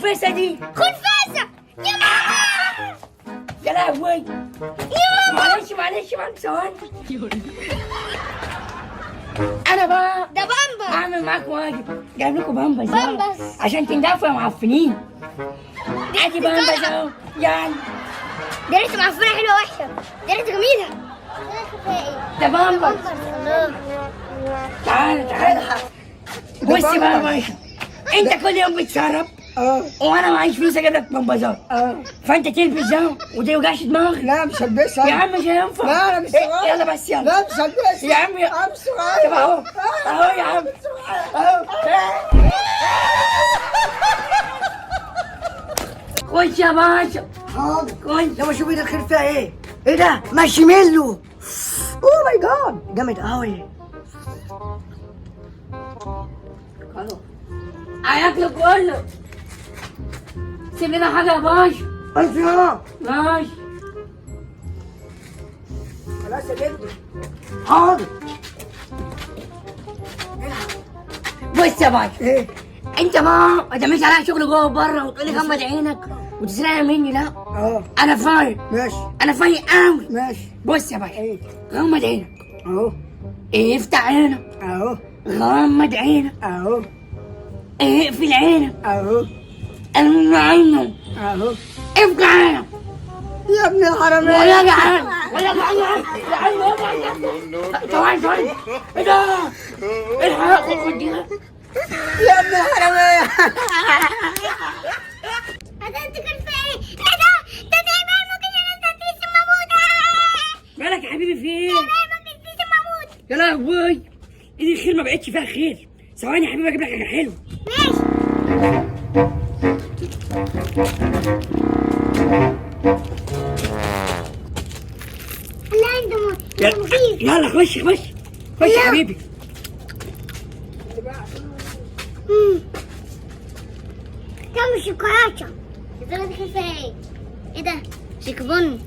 الخنفسه دي؟ خنفسه يا ماما. يا لهوي يا ماما، معلش معلش معلش ثواني. انا بقى ده بامبس. هعمل معاك واجب، جايب لكم بامبس بامبس عشان تندفوا يا معفنين. ادي بامبس اهو. يلا دي ريحته معفنه حلوة وحشة، دي ريحته جميلة. ده بامبس. تعال تعال بص بقى يا باشا، انت كل يوم بتشرب وانا معيش فلوس اجيب لك بامبزات، فانت تلبس ده وما توجعش دماغك. لا مش هلبسها يا عم مش هينفع. لا انا مش صغير. يلا بس يلا. لا مش هلبسها يا عم انا مش صغير. طب اهو اهو يا عم اهو. خش يا باشا. حاضر. خش. يلا شوف ايه الخير فيها ايه. ايه ده؟ مارشميلو. oh my God جامد قوي. هياكلوا كله. سيب لنا حاجة يا باشا. بس يا ماشي خلاص يا جدو. حاضر. بص يا باشا. ايه؟ انت ما تعملش عليا شغل جوه وبره وتقول لي غمض عينك وتسرقها مني. لا انا فايق. ماشي. انا فايق قوي. ماشي. بص يا باشا. ايه؟ غمض عينك اهو. افتح عينك اهو. غمض عينك اهو. اقفل عينك اهو. اغمض عينك اهو. افتح عينك يا ابن الحرامية. ولا جعان ولا جعان يا جعان. ثواني ثواني. ايه ده؟ الحق خد دي. يا ابن الحرامية. هذا انت كان في ايه؟ ايه ده؟ ده تقريبا ممكن انا الماموت. مالك يا حبيبي في ايه؟ ممكن تيجي الماموت. يا لهوي ايدي الخير ما بقتش فيها خير. ثواني يا حبيبي اجيب لك حاجة حلوة. ماشي. لا انت مخيف. يلا خش خش خش يا حبيبي. كم شوكولاتة. يا ترى دخل فيها ايه؟ ايه ده؟ شيكوبون.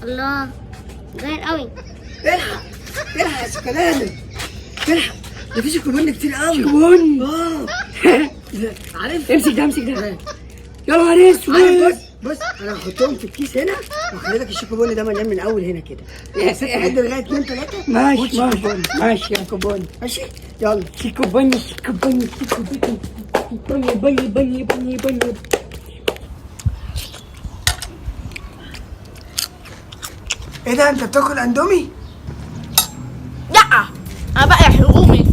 الله غير قوي. الحق الحق يا شوكولاتة. الحق ده في شيكوبون كتير قوي. شيكوبون. عارف؟ امسك ده امسك ده. يا نهار اسود. بص بص انا هحطهم في الكيس هنا واخلي لك الشيكوبون ده مليان من اول هنا كده. عد لغاية 2 3. ماشي ماشي ماشي يا شيكوبون. ماشي يلا. شيكوبون شيكوبون شيكوبون بني بني بني بني بني. ايه ده؟ انت بتاكل اندومي؟ لا انا بقى حلقومي.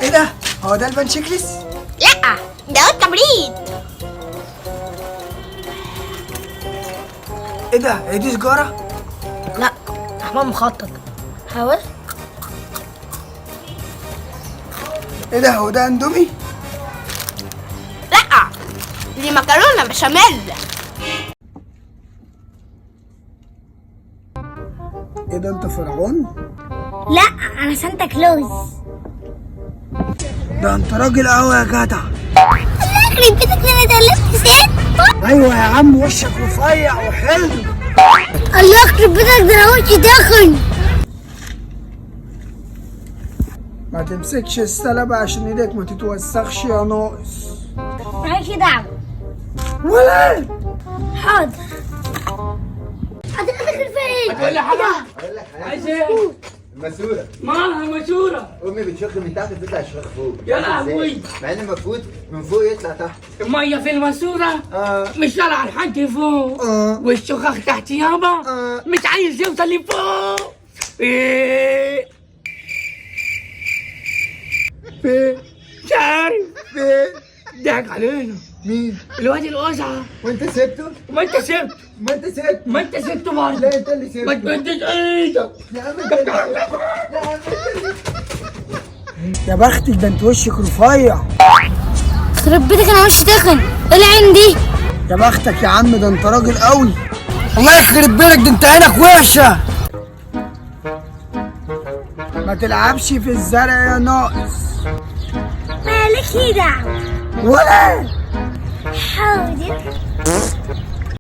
ايه ده؟ هو ده البان شيكلس؟ لا ده التمريض. ايه ده؟ هي دي سجاره؟ لا حمام مخطط. حاول. ايه ده؟ هو ده اندومي؟ لا دي مكرونه بشاميل. ايه ده؟ انت فرعون؟ لا انا سانتا كلوز. ده انت راجل قوي يا جدع. الله يخرب بيتك انا اتقلبت ست. ايوه يا عم وشك رفيع وحلو. الله يخرب بيتك ده انا وشي دخن. ما تمسكش السلبة عشان ايدك ما تتوسخش يا ناقص. مالكش دعوة. ولا حاضر. هتدخل فين؟ هتقول لي حاجة؟ عايز ايه؟ الماسورة. مالها الماسورة؟ امي بتشخ من تحت بتطلع الشخ فوق. يا لهوي. مع ان المفروض من فوق يطلع تحت. المية في الماسورة مش طالعة لحد فوق. والشخاخ تحت يابا. مش عايز يوصل لفوق. ايه؟ فين؟ مش عارف. فين؟ ضحك علينا. مين؟ الواد القزعة. وانت سبته؟ ما انت سبته. ما انت سبته. ما انت سبته برضه. لا انت اللي سبته. ما تمدش ايدك. يا عم انت اللي سبته. يا عم انت اللي يا بختك ده انت وشك رفيع. يخرب بيتك انا وشي تخن. ايه العين دي؟ يا بختك يا عم ده انت راجل قوي. الله يخرب بيتك ده انت عينك وحشة. ما تلعبش في الزرع يا ناقص. مالكش دعوة. ولا حاضر.